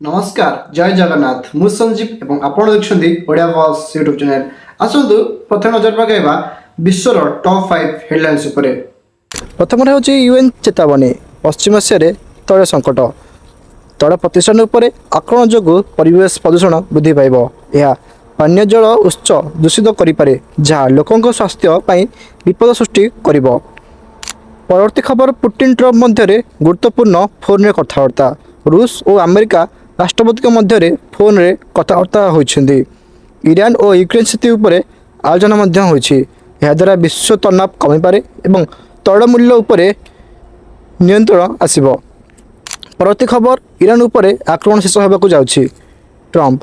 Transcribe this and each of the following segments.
ନମସ୍କାର, ଜୟ ଜଗନ୍ନାଥ। ମୁଁ ସଞ୍ଜୀବ ଏବଂ ଆପଣ ଦେଖୁଛନ୍ତି ଓଡ଼ିଆ ବସ୍ ୟୁଟ୍ୟୁବ୍ ଚ୍ୟାନେଲ୍। ଆସନ୍ତୁ, ପ୍ରଥମେ ନଜର ପକାଇବା ବିଶ୍ୱର ଟପ୍ 5 ହେଡ଼ଲାଇନ୍ସ ଉପରେ। ପ୍ରଥମରେ ହେଉଛି ୟୁଏନ୍ ଚେତାବନୀ, ପଶ୍ଚିମ ଏସିଆରେ ତୈଳ ସଙ୍କଟ। ତୈଳ ପ୍ରତିଷ୍ଠାନ ଉପରେ ଆକ୍ରମଣ ଯୋଗୁଁ ପରିବେଶ ପ୍ରଦୂଷଣ ବୃଦ୍ଧି ପାଇବ। ଏହା ପାନୀୟ ଜଳ ଉତ୍ସ ଦୂଷିତ କରିପାରେ, ଯାହା ଲୋକଙ୍କ ସ୍ୱାସ୍ଥ୍ୟ ପାଇଁ ବିପଦ ସୃଷ୍ଟି କରିବ। ପରବର୍ତ୍ତୀ ଖବର, ପୁଟିନ ଟ୍ରମ୍ପ ମଧ୍ୟରେ ଗୁରୁତ୍ୱପୂର୍ଣ୍ଣ ଫୋନରେ କଥାବାର୍ତ୍ତା। ରୁଷ ଓ ଆମେରିକା ରାଷ୍ଟ୍ରପତିଙ୍କ ମଧ୍ୟରେ ଫୋନରେ କଥାବାର୍ତ୍ତା ହୋଇଛନ୍ତି। ଇରାନ ଓ ୟୁକ୍ରେନ ସ୍ଥିତି ଉପରେ ଆଲୋଚନା ମଧ୍ୟ ହୋଇଛି। ଏହାଦ୍ୱାରା ବିଶ୍ୱ ତନାବ କମିପାରେ ଏବଂ ତୈଳ ମୂଲ୍ୟ ଉପରେ ନିୟନ୍ତ୍ରଣ ଆସିବ। ପରବର୍ତ୍ତୀ ଖବର, ଇରାନ ଉପରେ ଆକ୍ରମଣ ଶେଷ ହେବାକୁ ଯାଉଛି, ଟ୍ରମ୍ପ।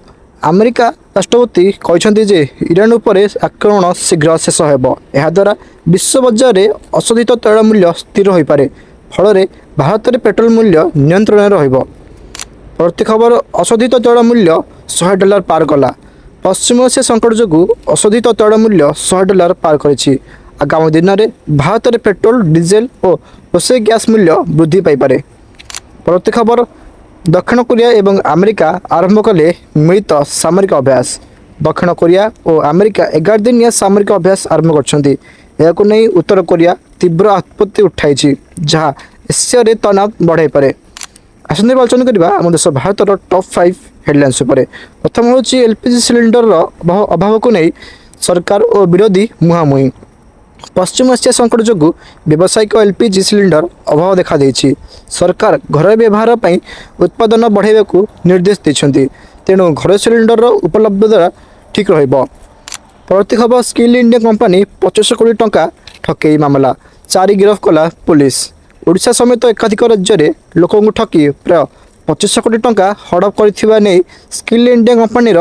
ଆମେରିକା ରାଷ୍ଟ୍ରପତି କହିଛନ୍ତି ଯେ ଇରାନ ଉପରେ ଆକ୍ରମଣ ଶୀଘ୍ର ଶେଷ ହେବ। ଏହାଦ୍ୱାରା ବିଶ୍ୱ ବଜାରରେ ଅଶୋଧିତ ତୈଳ ମୂଲ୍ୟ ସ୍ଥିର ହୋଇପାରେ। ଫଳରେ ଭାରତରେ ପେଟ୍ରୋଲ ମୂଲ୍ୟ ନିୟନ୍ତ୍ରଣରେ ରହିବ। ପରବର୍ତ୍ତୀ ଖବର, ଅଶୋଧିତ ତୈଳ ମୂଲ୍ୟ 100 ଡଲାର ପାର କଲା। ପଶ୍ଚିମ ଏସିଆ ସଙ୍କଟ ଯୋଗୁଁ ଅଶୋଧିତ ତୈଳ ମୂଲ୍ୟ 100 ଡଲାର ପାର କରିଛି। ଆଗାମୀ ଦିନରେ ଭାରତରେ ପେଟ୍ରୋଲ, ଡିଜେଲ ଓ ରୋଷେଇ ଗ୍ୟାସ୍ ମୂଲ୍ୟ ବୃଦ୍ଧି ପାଇପାରେ। ପରବର୍ତ୍ତୀ ଖବର, ଦକ୍ଷିଣ କୋରିଆ ଏବଂ ଆମେରିକା ଆରମ୍ଭ କଲେ ମିଳିତ ସାମରିକ ଅଭ୍ୟାସ। ଦକ୍ଷିଣ କୋରିଆ ଓ ଆମେରିକା 11 ଦିନିଆ ସାମରିକ ଅଭ୍ୟାସ ଆରମ୍ଭ କରିଛନ୍ତି। ଏହାକୁ ନେଇ ଉତ୍ତର କୋରିଆ ତୀବ୍ର ଆପତ୍ତି ଉଠାଇଛି, ଯାହା ଏସିଆରେ ତନାବ ବଢ଼ାଇପାରେ। ଆସନ୍ତୁ, ଏବେ ଆଲୋଚନା କରିବା ଆମ ଦେଶ ଭାରତର ଟପ୍ 5 ହେଡ଼ଲାଇନ୍ସ ଉପରେ। ପ୍ରଥମ ହେଉଛି ଏଲ୍ପିଜି ସିଲିଣ୍ଡରର ଅଭାବକୁ ନେଇ ସରକାର ଓ ବିରୋଧୀ ମୁହାଁମୁହିଁ। ପଶ୍ଚିମ ଏସିଆ ସଙ୍କଟ ଯୋଗୁଁ ବ୍ୟବସାୟିକ ଏଲ୍ପିଜି ସିଲିଣ୍ଡର ଅଭାବ ଦେଖାଦେଇଛି। ସରକାର ଘରୋଇ ବ୍ୟବହାର ପାଇଁ ଉତ୍ପାଦନ ବଢ଼ାଇବାକୁ ନିର୍ଦ୍ଦେଶ ଦେଇଛନ୍ତି। ତେଣୁ ଘରୋଇ ସିଲିଣ୍ଡରର ଉପଲବ୍ଧତା ଠିକ୍ ରହିବ। ପରବର୍ତ୍ତୀ ଖବର, ସ୍କିଲ୍ ଇଣ୍ଡିଆ କମ୍ପାନୀ 25 କୋଟି ଟଙ୍କା ଠକେଇ ମାମଲା, ଚାରି ଗିରଫ କଲା ପୋଲିସ। ଓଡ଼ିଶା ସମେତ ଏକାଧିକ ରାଜ୍ୟରେ ଲୋକଙ୍କୁ ଠକି ପ୍ରାୟ 25 କୋଟି ଟଙ୍କା ହଡ଼ପ କରିଥିବା ନେଇ ସ୍କିଲ୍ ଇଣ୍ଡିଆ କମ୍ପାନୀର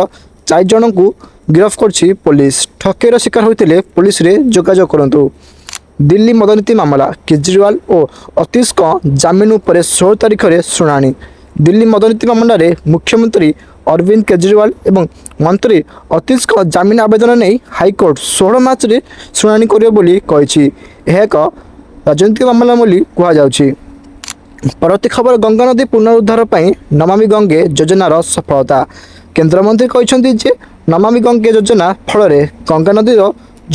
ଚାରି ଜଣଙ୍କୁ ଗିରଫ କରିଛି ପୋଲିସ। ଠକେଇର ଶିକାର ହୋଇଥିଲେ ପୋଲିସରେ ଯୋଗାଯୋଗ କରନ୍ତୁ। ଦିଲ୍ଲୀ ମଦନୀତି ମାମଲା, କେଜରିୱାଲ ଓ ଅତିଶଙ୍କ ଜାମିନ ଉପରେ 16 ତାରିଖରେ ଶୁଣାଣି। ଦିଲ୍ଲୀ ମଦନୀତି ମାମଲାରେ ମୁଖ୍ୟମନ୍ତ୍ରୀ ଅରବିନ୍ଦ କେଜରିୱାଲ ଏବଂ ମନ୍ତ୍ରୀ ଅତିଶଙ୍କ ଜାମିନ ଆବେଦନ ନେଇ ହାଇକୋର୍ଟ 16 ମାର୍ଚ୍ଚରେ ଶୁଣାଣି କରିବ ବୋଲି କହିଛି। ଏହା ଏକ ରାଜନୈତିକ ମାମଲା ବୋଲି କୁହାଯାଉଛି। ପରବର୍ତ୍ତୀ ଖବର, ଗଙ୍ଗାନଦୀ ପୁନରୁଦ୍ଧାର ପାଇଁ ନମାମି ଗଙ୍ଗେ ଯୋଜନାର ସଫଳତା। କେନ୍ଦ୍ରମନ୍ତ୍ରୀ କହିଛନ୍ତି ଯେ ନମାମି ଗଙ୍ଗେ ଯୋଜନା ଫଳରେ ଗଙ୍ଗାନଦୀର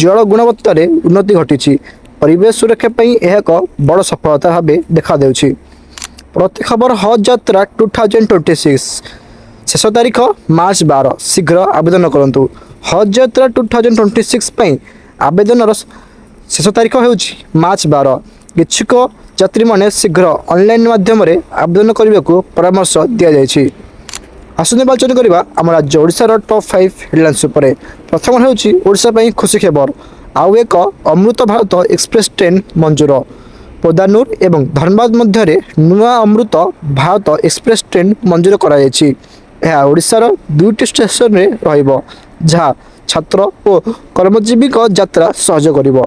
ଜଳ ଗୁଣବତ୍ତାରେ ଉନ୍ନତି ଘଟିଛି। ପରିବେଶ ସୁରକ୍ଷା ପାଇଁ ଏହା ଏକ ବଡ଼ ସଫଳତା ଭାବେ ଦେଖାଦେଉଛି। ପରବର୍ତ୍ତୀ ଖବର, ହଜ୍ ଯାତ୍ରା 2026 ଶେଷ ତାରିଖ ମାର୍ଚ୍ଚ 12, ଶୀଘ୍ର ଆବେଦନ କରନ୍ତୁ। ହଜ୍ ଯାତ୍ରା 2026 ପାଇଁ ଆବେଦନର ଶେଷ ତାରିଖ ହେଉଛି ମାର୍ଚ୍ଚ 12। ଇଚ୍ଛୁକ ଯାତ୍ରୀମାନେ ଶୀଘ୍ର ଅନଲାଇନ୍ ମାଧ୍ୟମରେ ଆବେଦନ କରିବାକୁ ପରାମର୍ଶ ଦିଆଯାଇଛି। ଆସନ୍ତୁ, ଏବେ ଆଲୋଚନା କରିବା ଆମ ରାଜ୍ୟ ଓଡ଼ିଶାର ଟପ୍ 5 ହେଡ଼ଲାଇନ୍ସ ଉପରେ। ପ୍ରଥମ ହେଉଛି ଓଡ଼ିଶା ପାଇଁ ଖୁସି ଖବର, ଆଉ ଏକ ଅମୃତ ଭାରତ ଏକ୍ସପ୍ରେସ୍ ଟ୍ରେନ୍ ମଞ୍ଜୁର। ପୋଦାନୁର ଏବଂ ଧନବାଦ ମଧ୍ୟରେ ନୂଆ ଅମୃତ ଭାରତ ଏକ୍ସପ୍ରେସ୍ ଟ୍ରେନ୍ ମଞ୍ଜୁର କରାଯାଇଛି। ଏହା ଓଡ଼ିଶାର ଦୁଇଟି ଷ୍ଟେସନରେ ରହିବ, ଯାହା ଛାତ୍ର ଓ କର୍ମଜୀବୀଙ୍କ ଯାତ୍ରା ସହଜ କରିବ।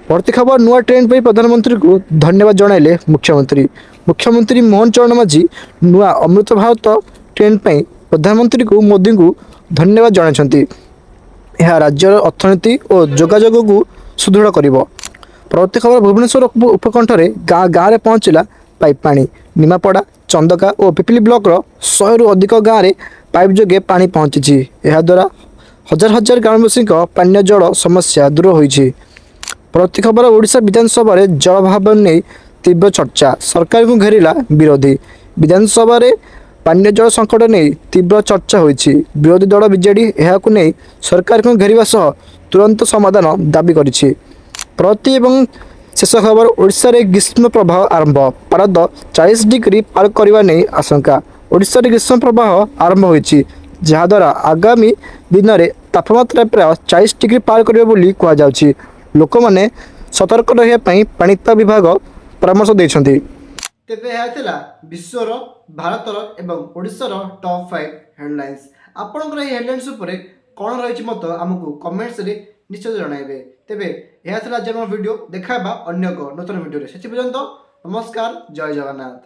ପରବର୍ତ୍ତୀ ଖବର, ନୂଆ ଟ୍ରେନ୍ ପାଇଁ ପ୍ରଧାନମନ୍ତ୍ରୀଙ୍କୁ ଧନ୍ୟବାଦ ଜଣାଇଲେ ମୁଖ୍ୟମନ୍ତ୍ରୀ। ମୁଖ୍ୟମନ୍ତ୍ରୀ ମୋହନ ଚରଣ ମାଝୀ ନୂଆ ଅମୃତ ଭାରତ ଟ୍ରେନ୍ ପାଇଁ ପ୍ରଧାନମନ୍ତ୍ରୀଙ୍କୁ ମୋଦିଙ୍କୁ ଧନ୍ୟବାଦ ଜଣାଇଛନ୍ତି। ଏହା ରାଜ୍ୟର ଅର୍ଥନୀତି ଓ ଯୋଗାଯୋଗକୁ ସୁଦୃଢ଼ କରିବ। ପରବର୍ତ୍ତୀ ଖବର, ଭୁବନେଶ୍ୱର ଉପକଣ୍ଠରେ ଗାଁ ଗାଁରେ ପହଞ୍ଚିଲା ପାଇପ୍ ପାଣି। ନିମାପଡ଼ା, ଚନ୍ଦକା ଓ ପିପିଲି ବ୍ଲକର 100ରୁ ଅଧିକ ଗାଁରେ ପାଇପ୍ ଯୋଗେ ପାଣି ପହଞ୍ଚିଛି। ଏହାଦ୍ୱାରା ହଜାର ହଜାର ଗ୍ରାମବାସୀଙ୍କ ପାନୀୟ ଜଳ ସମସ୍ୟା ଦୂର ହୋଇଛି। ପରବର୍ତ୍ତୀ ଖବର, ଓଡ଼ିଶା ବିଧାନସଭାରେ ଜଳାଭାବ ନେଇ ତୀବ୍ର ଚର୍ଚ୍ଚା, ସରକାରଙ୍କୁ ଘେରିଲା ବିରୋଧୀ। ବିଧାନସଭାରେ ପାନୀୟ ଜଳ ସଙ୍କଟ ନେଇ ତୀବ୍ର ଚର୍ଚ୍ଚା ହୋଇଛି। ବିରୋଧୀ ଦଳ ବିଜେଡି ଏହାକୁ ନେଇ ସରକାରଙ୍କୁ ଘେରିବା ସହ ତୁରନ୍ତ ସମାଧାନ ଦାବି କରିଛି। ପରବର୍ତ୍ତୀ ଏବଂ ଶେଷ ଖବର, ଓଡ଼ିଶାରେ ଗ୍ରୀଷ୍ମ ପ୍ରବାହ ଆରମ୍ଭ, ପାରଦ 40 ଡିଗ୍ରୀ ପାର କରିବା ନେଇ ଆଶଙ୍କା। ଓଡ଼ିଶାରେ ଗ୍ରୀଷ୍ମ ପ୍ରବାହ ଆରମ୍ଭ ହୋଇଛି, ଯାହାଦ୍ୱାରା ଆଗାମୀ ଦିନରେ ତାପମାତ୍ରା ପ୍ରାୟ 40 ଡିଗ୍ରୀ ପାର କରିବ ବୋଲି କୁହାଯାଉଛି। ଲୋକମାନେ ସତର୍କ ରହିବା ପାଇଁ ପାଣିପାଗ ବିଭାଗ ପରାମର୍ଶ ଦେଇଛନ୍ତି। ତେବେ ଏହା ଥିଲା ବିଶ୍ୱର, ଭାରତର ଏବଂ ଓଡ଼ିଶାର ଟପ୍ 5 ହେଡ଼ଲାଇନ୍ସ। ଆପଣଙ୍କର ଏହି ହେଡ଼ଲାଇନ୍ସ ଉପରେ କ'ଣ ରହିଛି ମତ, ଆମକୁ କମେଣ୍ଟସରେ ନିଶ୍ଚୟ ଜଣାଇବେ। ତେବେ ଏହା ଥିଲା ଆଜି ଆମ ଭିଡ଼ିଓ। ଦେଖା ହେବା ଅନ୍ୟ ଏକ ନୂତନ ଭିଡ଼ିଓରେ। ସେଥି ପର୍ଯ୍ୟନ୍ତ ନମସ୍କାର, ଜୟ ଜଗନ୍ନାଥ।